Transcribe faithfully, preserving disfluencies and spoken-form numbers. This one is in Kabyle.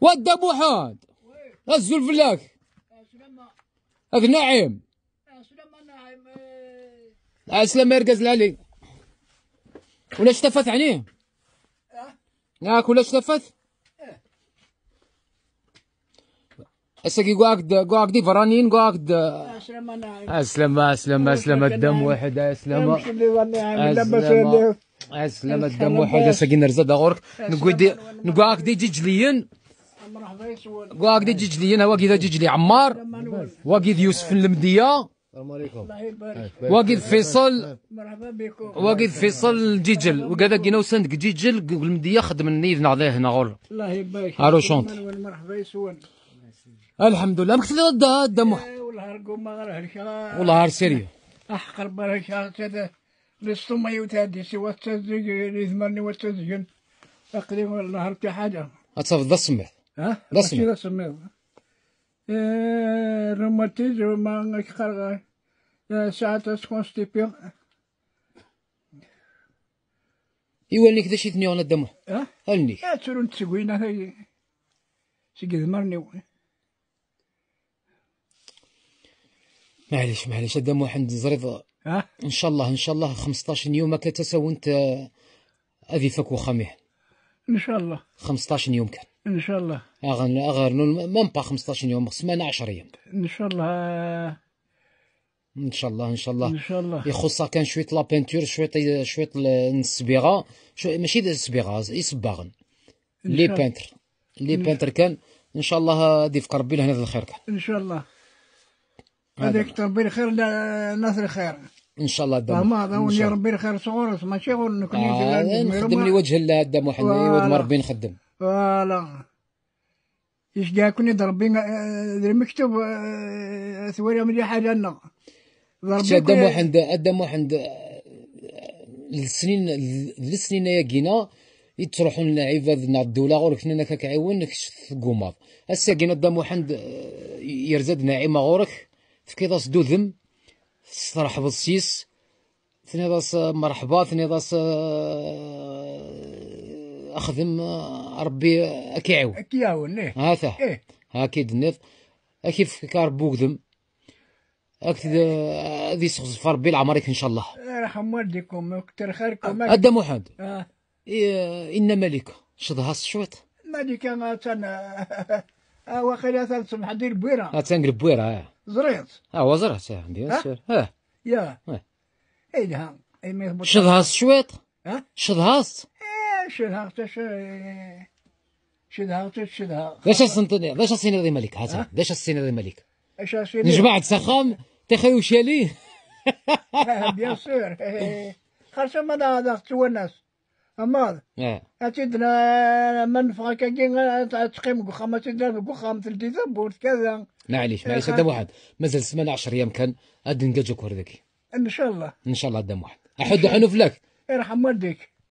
Wa Dda Muḥend! Azul fell-ak! Ad Naɛim! Ɛeslama argaz lɛali! Ulac tafat ɛni? Yaak ulac tafat? Ass-agi guɛak-d, guɛak-d iberraniyen, guɛak-d. Ɛeslama, ɛeslama, ɛeslama, Dda Muḥend, ɛeslama. Ɛeslama, ɛeslama, Dda Muḥend, ass-agi nerza-d ɣur-k. Negguɛak-d iǧiǧliyen. Guɛak-d iǧiǧliyen, wagi d aǧiǧli Ɛemmar. Wagi d Yusef n Lemdiya. Wagi d Fiṣel. Wagi d Fiṣel n Ǧiǧel. Wigad-agi usan-d deg Ǧiǧel, deg Lemdiya xeddmen yid-neɣ dih, neɣ ur? Arucant. Alḥemdullah. Amek telliḍ a Dda, a Dda Muḥend? Wellah ar sérieux. Aḥeqq Rebbi ar helkeɣ, l'estomac-iw tɛeddi, siwa tettazeg, idmaren-iw ad ttazgen. Aql-i wellah ar fi ḥaǧa. Ad tafeḍ d asemmiḍ. Ha? D asemmiḍ. Mačči d asemmiḍ. Eh, rhumatisme, ma ak-qqareɣ, eh, saɛat ad skonstipiɣ. I wallen-ik d acu i ten-yuɣen a Dda Muḥend? Ha? Allen-ik. Eh, ttrunt tsegwin-a tagi. Seg idmaren-iw. Maɛlic, maɛlic, a Dda Muḥend, teẓriḍ, ha? Ncallah, ncallah, xemseṭṭac n yum akka d tasawent, eh, ad ifak wexxam-ihin. Ncallah. Xemseṭṭac n yum kan. Ncallah. Aɣ-, aɣ-rnun, même pas xemseṭṭac n yum, ssmana ɛecr yum. Ncallah. Ncallah, ncallah. Ncallah. Ixuṣṣ-aɣ kan cwiṭ la peinture, cwiṭ, cwiṭ l-, n ssbiɣa, cwi-, mačči d ssbiɣa, isebbaɣen. Les peintres. Les peintres kan, ncallah ad ifk Rebbi lehna d lxir kan. Ncallah. Ad ifk Rebbi lxir, la-, nas lxir. Ncallah, a Dda Muḥend. Fehmeḍ, ad wen-yerr Rebbi lxir sɣur-s, mačči ɣur nekni. Ah, nxeddem liwajhi llah, a Dda Muḥend, i wudem Rebbi nxeddem. Voilà. Yeceggeɛ-ken-id Rebbi, eh, d lmektub, eh, twala mliḥ ala-nneɣ. D Rebbi. Kečč a Dda Muḥend, a Dda Muḥend, eh, d lesnin, d lesnin-agi-na i d-ttruḥun lɛibad neɣ ddula ɣur-k, nnan-ak ad k-ɛiwen, kečč teggumaḍ. Ass-agi a Dda Muḥend, eh, yerza-d Naɛima ɣur-k, tefkiḍ-as-d udem, testerḥbeḍ s-yes, tenniḍ-as, eh, merḥba, tenniḍ-as, eh, xdem, eh, Rebbi ad k-iɛiwen. Ad k-iɛiwen, ih. Hata. Ih. Haki d-tenniḍ. Ad k-ifk Rebbi ugdem. Ad k-, ad yesseɣzef Rebbi leɛmer-ik, ncallah. Irḥem waldikum, kter xirkum. A Dda Muḥend. Ah. I, inna Malika, cedha-s cwiṭ. Malika attan, ah, waqila attan tsemḥ di Lbwira. Attan deg Lbwira, ah. Ẓriɣ-tt. Ah, wa ẓriɣ-tt, ah, bien sûr. Ah. Ya. Ah. Ay lha, ay ma tbut. Cedha-s cwiṭ. Ha? Cedha-s. Eh, cedhaɣ-tt, c-, cedhaɣ-tt, cedhaɣ. D acu as-tiniḍ, d acu as-tiniḍ i Malika, ha? Ha? D acu as-tiniḍ i Malika? Acu as-tiniḍ? Nejmaɛ-d s axxam, tixi ucali. Ah, bien sûr. Eh, xerṣum ad, ad aɣ-tettwanas. Amaḍ. Eh. Ad tt-id-, ma neffeɣ akkagi, ad, ad teqqim deg uxxam, ad tt-id-naf deg uxxam, teldi tawwurt, kada. Maɛlic, maɛlic, a Dda Muḥend. Mazal ssmana ɛecr yam kan, ad d-nǧaǧ akk ar dagi. Ncallah. Ncallah, a Dda Muḥend. Aḥuddu ḥunu fell-ak. Irḥem waldik.